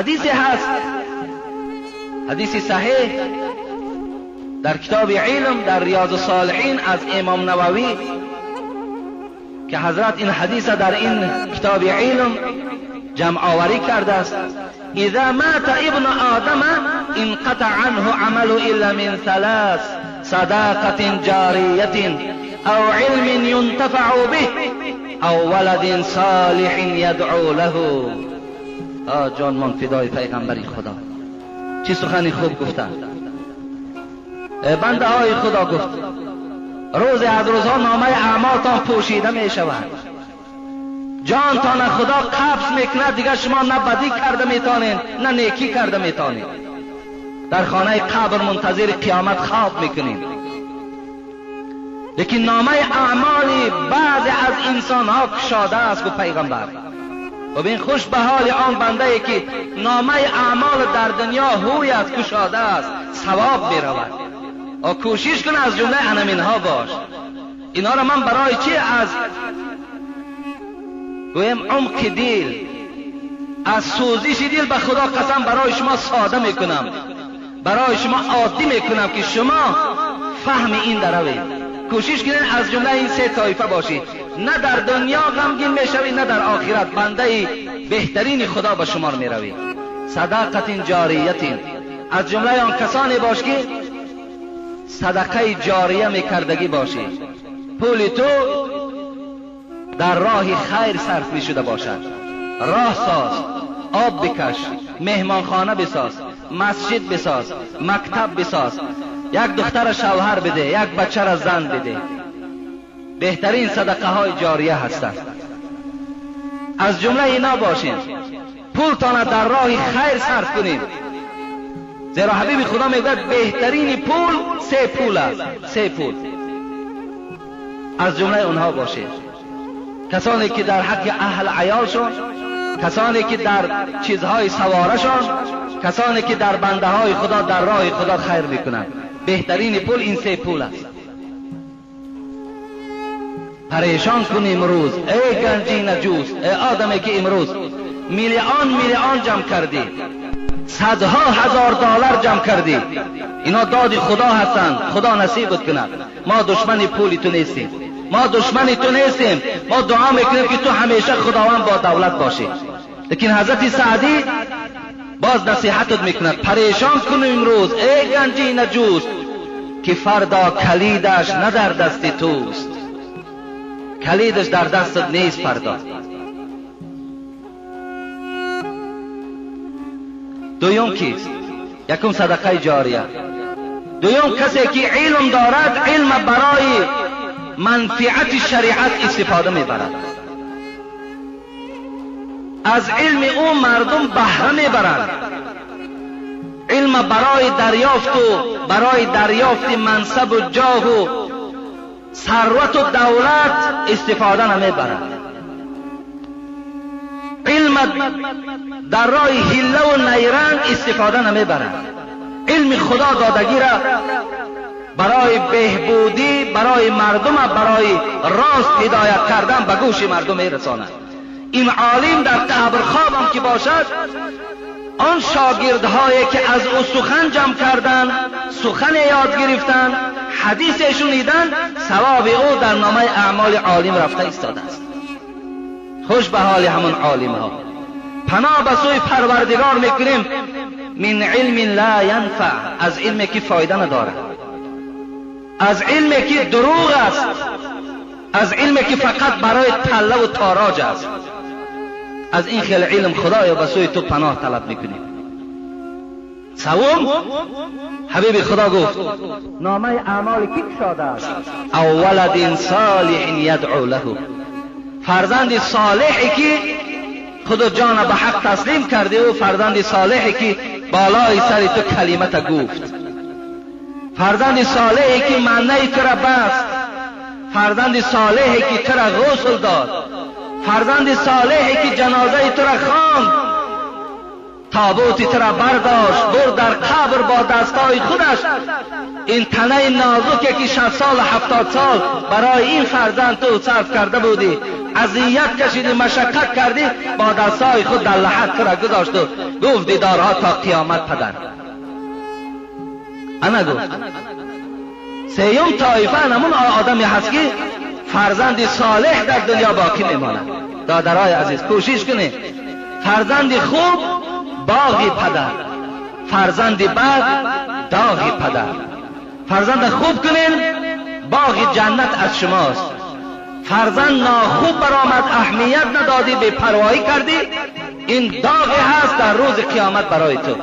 حدیثی هست، حدیث صحیح در کتاب علم در ریاض الصالحین از امام نووی که حضرت این حدیث در این کتاب علم جمع آوری کرده است. اذا مات ابن آدم انقطع عنه عمل الا من ثلاث: صداقة جاریة او علم ينتفع به او ولد صالح یدعو له. آه جان من فدای پیغمبری خدا، چه سخنی خوب گفته. بنده های خدا گفت روز از روزها نامه اعمالتان پوشیده می شود، جانتان خدا قبض میکند، دیگه شما نه بدی کرده میتانین نه نیکی کرده میتانین. در خانه قبر منتظر قیامت خواب میکنین. لیکن نامه اعمال بعض از انسانها کشاده است گفت پیغمبر. ببین خوش به حال آن بنده ای که نامه اعمال در دنیا هوی است، کشاده است، ثواب میرود. کوشش کن از جمله انمینها باش. اینا را من برای چی از گویم عمق دل، از سوزش دل به خدا قسم برای شما ساده میکنم، برای شما عادی میکنم که شما فهم این دروید. کوشش کنید از جمله این سه طایفه باشید، نه در دنیا غمگین میشوید نه در آخرت. بنده بهترین خدا به شمار میروید. صداقت جاریت، از جمله آن کسانی باش که صدقه جاریه میکردگی باشی، پول تو در راه خیر صرف میشده باشد. راه ساز، آب بکش، مهمانخانه بساز، مسجد بساز، مکتب بساز، یک دختر شوهر بده، یک بچه را زن بده. بهترین صدقه های جاریه هستند. از جمله اینا باشین، پولتان در راه خیر صرف کنید. زیرا حبیب خدا میگوید بهترین پول سه پول است، سه پول. از جمله اونها باشید، کسانی که در حق اهل عیالشون، کسانی که در چیزهای سوارشان، کسانی که در بنده های خدا در راه خدا خیر میکنند. بهترین پول این سه پول است. پریشان کن امروز ای گنجی نجوس، ای آدمی که امروز میلیون میلیون جمع کردی، صدها هزار دلار جمع کردی، اینا داد خدا هستند، خدا نصیبت کند. ما دشمن پولی تو نیستیم، ما دشمن تو نیستیم، ما دعا میکنیم که تو همیشه خداوند با دولت باشی. لیکن حضرت سعدی باز نصیحتت میکند، پریشان کن امروز ای گنجی نجوست که فردا کلیدش نه در دست توست، کلیدش در دستت نیست فردا. دویم کیست؟ یکم صدقه جاریه. دویم کسی که علم دارد، علم برای منفعت شریعت استفاده میبرد، از علم او مردم بهره میبرند. علم برای دریافت و برای دریافت منصب و جاه و ثروت و دولت استفاده نمیبرد. علم در راه حیله و نیرنگ استفاده نمیبرد. علم خدا دادگی را برای بهبودی، برای مردم، برای راست هدایت کردن به گوش مردم میرساند. این عالم در قبر خوابم که باشد، آن شاگردهایی که از او سخن جمع کردن، سخن یاد گرفتن، حدیث شنیدن، ثواب او در نامه اعمال عالم رفته ایستاده است. خوش به حال همون عالم ها. پناه به سوی پروردگار میکنیم من علم لا ینفع، از علمی که فایده ندارد، از علمی که دروغ است، از علمی که فقط برای تله و تاراج است. از این خیل علم خدایا به سوی تو پناه طلب میکنیم. سوم، حبیب خدا گفت نامه اعمال کی گشاده است؟ او ولد صالح یدعو له، فرزند صالحی که خود جان به حق تسلیم کرده و فرزند صالحی که بالای سر تو کلمت گفت، فرزند صالحی که معنی تو را بست، فرزند صالحی که تو را غسل داد، فرزند صالحی که جنازه تو را خواند، تابوت تو را برداشت برد در قبر با دستای خودش. این تنه نازکی که 60 سال 70 سال برای این فرزند تو صرف کرده بودی، Азият кашидӣ, машаққат кардӣ, бо дастҳои худ дар лаҳд тура гузошт ва гуфт дидорҳо то қиёмат падар. Ана гуфт. Сеюм тоифа ҳамон одаме ҳаст ки фарзанди солеҳ дар дунё боқӣ мемонад. Додарои азиз, кӯшиш кунед. Фарзанди хуб боғи падар, фарзанди бад доғи падар. Фарзанда хуб кунед, боғи ҷаннат аз шумост. Фарзанд нохуб баромад, аҳамият надодӣ, бепарвоӣ кардӣ, ин доғе ҳаст дар рӯзи қиёмат барои ту.